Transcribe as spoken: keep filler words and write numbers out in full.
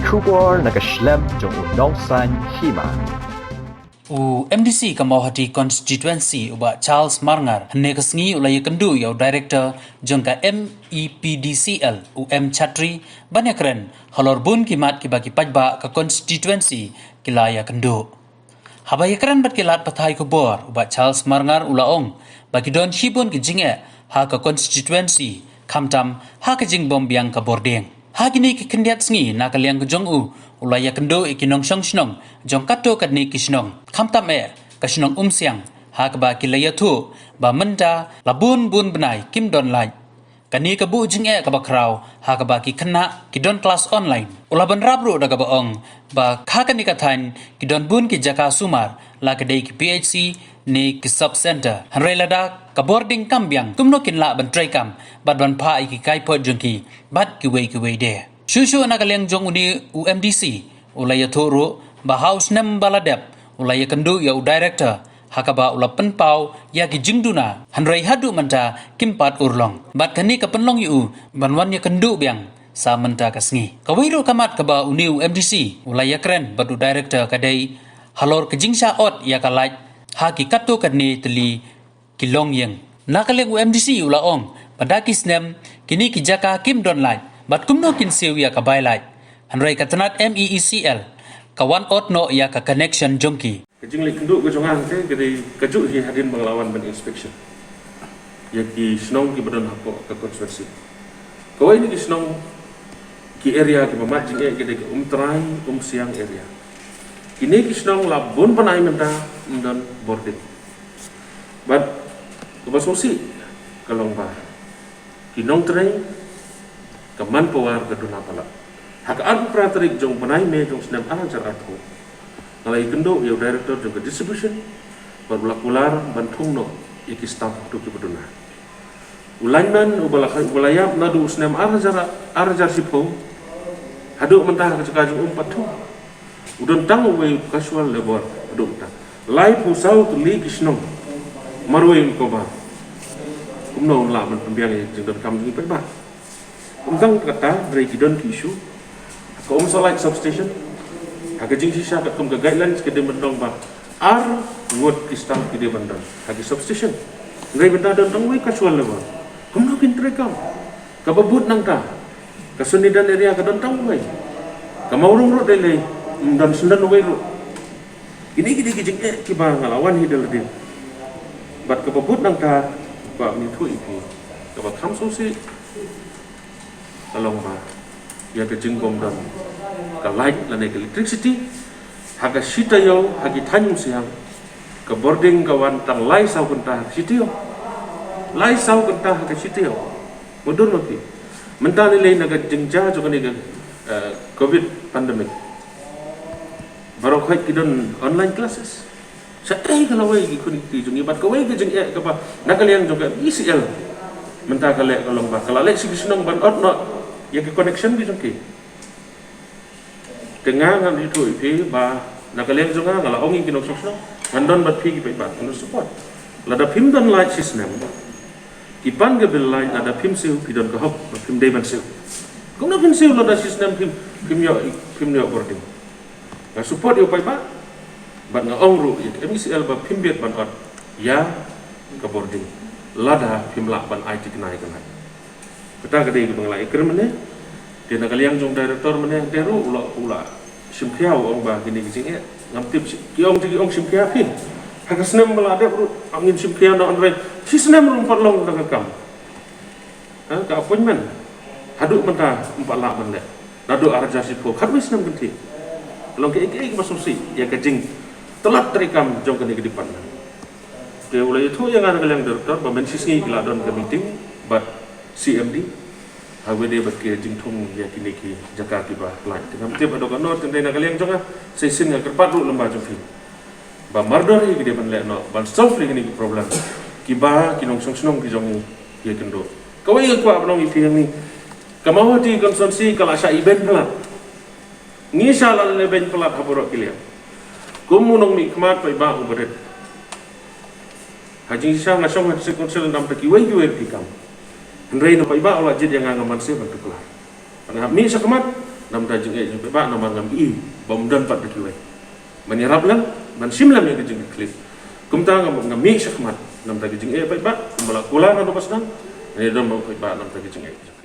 Khubor na ka shlem jong u nongsan hima. U M D C ka Mawhati Constituency u Bah Charles Marngar hynne ka sngi u la ïakynduh ïa u Director jong ka M E P D C L u M Chatri ban ïakren halor bun ki mat kiba ki paidbah ka constituency ki la ïakynduh. Haba ïakren bad ki lad pathai khubor u Bah Charles Marngar u la ong ba ki don shibun ki jingeh ha ka constituency khamtam ha ka jingbym biang ka bordieng. Ha kine ki khyndiat sngi na ka liang ka jong u u la ïakynduh ïa ki nongshong shnong jong katto katne ki shnong khamtam eh ka shnong Umsiang ha kaba ki la ïathuh ba mynta la bun bun bnai kim don light. Kane ka buh jingeh kaba khraw ha kaba ki khynnah ki don klas online. U la bynrap ruh da kaba ong ba ha kane ka thaiñ ki don bun ki jaka sumar la ka dei ki P H C ne ki sub center. Hynrei lada ka bordieng kam biang kumno kin lah ban treikam bad ban phah ïa ki kaiphod jong ki bad kiwei kiwei de. Shuh shuh na ka liang jong une u M D C u la ïathuh ruh ba ha u snem ba la dep u la ïakynduh ïa u Director ha kaba u la pynpaw ïa ki jingduna hynrei haduh mynta kim pat urlong. Bad kane ka pynlong ïa u ban wan ïakynduh biang sa mynta ka sngi. Kawei ruh ka mat kaba une u M D C u la ïakren bad u Director ka dei halor ka jingshah ot ïa ka light ha ki katto katne tylli ki longïing. Na ka liang u M D C u la ong ba da ki snem kine ki jaka kim don light bad kumno kin siew ïa ka bai light. Hynrei ka tnat M E E C L ka wan ot noh ïa ka connection jong ki. Ka jingleit kynduh ka jong nga te ka dei kajuh hi hadien ba nga la wan ban inspection ïa ki shnong kiba don hapoh ka constituency. Kawei na ki shnong ki area kiba mad jingeh ka dei ka Umtrai, Umsiang area. Kine ki shnong la bun bnai mynta ym don bordieng. Bad kaba sngewsih ka long ba ki nongtrei ka manpower ka duna palat. Ha ka arphew phra tarik jong bnai May jong snem ar hajar arphew nga la ïakynduh ïa u Director jong ka distribution bad u la kular ban thung noh ïa ki staff haduh kiba duna. U lineman uba la, uba la ïap naduh u snem ar hajar, ar hajar shiphew haduh mynta ha ka jaka jong u ym pat thung. U don tang uwei u casual labour haduh mynta. Laiphew saw tylli ki shnong marwei un cover. Kumno un lah ban pynbiang ïa ka jingdonkam jong ki paidbah? Ym tang kata, hynrei ki don ki issue. Ha ka Umsawlait substation, ha ka jingshisha katkum ka guidelines ka dei ban don ba ar ngut ki staff ki dei ban don ha ki substation. Hynrei mynta don tang uwei casual labour. Kumno kin treikam? Kaba bud nangta ka Sonidan area ka don tang uwei. Ka Mawrung ruh dei lei ym don, shen don uwei ruh. Kine ki dei ki jingeh kiba nga la wan hi da lade. Bad kaba bud nangta ba nga ïathuh ïa phi, kaba kham sngewsih ka long ba ïa ka jingbym don ka light lane ka electricity ha ka shi taïew ha ki thaiñ Umsiang. Ka bordieng ka wan tang lai saw kynta ha ka shi taïew. Lai saw kynta ha ka shi taïew. Mutdur ma phi. Mynta lei lei na ka jingjia jong kane ka, eh, covid pandemic, baroh khoit ki don online classes. Shaei ka lawei ki khun ki kti jong ngi bad kawei ka jingeh kaba na ka liang jong ka E C L mynta ka leh ka long ba ka la leit sha ki shnong ban ot noh ïa ki connection ki jong ki. Te nga ngan ïathuh ïa phi ba na ka liang jong nga nga la ong ïa ki nongshong shnong, ngan don bad phi ki paidbah, ngan support. Lada phim don light shisnem, ki pan ka bill light, lada phim siew phi don ka hok ba phim dei ban siew. Kumno phin siew lada shisnem phim, phim ïoh, phim ïoh bordieng? Nga support ïa u paidbah bad nga ong ruh ïa ka M E C L ba phim bit ban ot ïa ka bordieng lada phim lah ban ai tikna ïa ka light. Kata ka dei kaba nga la ïakren mynne. Te na ka liang jong director mynne te ruh u la, u la shim khia, u ong ba kine ki jingeh ngam tip shi-, ki ong te ki ong shim khia phi. Ha ka snem ba la dep ruh ngin shim khia noh, hynrei shi snem ruh ym pat long da ka kam. Ha, ka appointment haduh mynta ym pat lah ban leh. Naduh ar hajar shiphew, khatwei snem kynthih. Long kaei kaei kaba sngewsih ïa ka jingtlot treikam jong kane ka department. Te u la ïathuh ïa nga na ka liang director ba mynshisngi ki la don ka meeting bad C M D ha kaba ïadei bad ka jingthung ïa kine ki jaka kiba lait. Te ngam tip haduh katno, te na ka liang jong nga sa shisien nga kyrpad ruh lyngba jong phi ba mardor hi ki dei ban leh noh ban solve ïa kine ki problem kiba ki nongshong shnong ki jong ngi ki ïakynduh. Kawei nga kwah ban ong ïa phi hangne, ka Mawhati constituency ka la shah ibeiñ palat. Ngi shah la leh beiñ palat ha baroh ki liang. Kum u nongmihkhmat paidbah uba rit, ha jingshisha nga shong ha District Council namar kiwei kiwei ki kam. Hynrei na paidbah u la jied ïa nga, nga man seh ban tuklar. Nga mih shakhmat, Namar ka jingeh jong paidbah namar ngam i ba um don pat da kiwei ban ïarap lem, ban shim lem ïa ka jingkitkhlieh. Kumta ngam, ngam mih shakhmat namar ka jingeh paidbah, kumba la kular naduh ba sdang. Ngi don bad paidbah namar ka jingeh.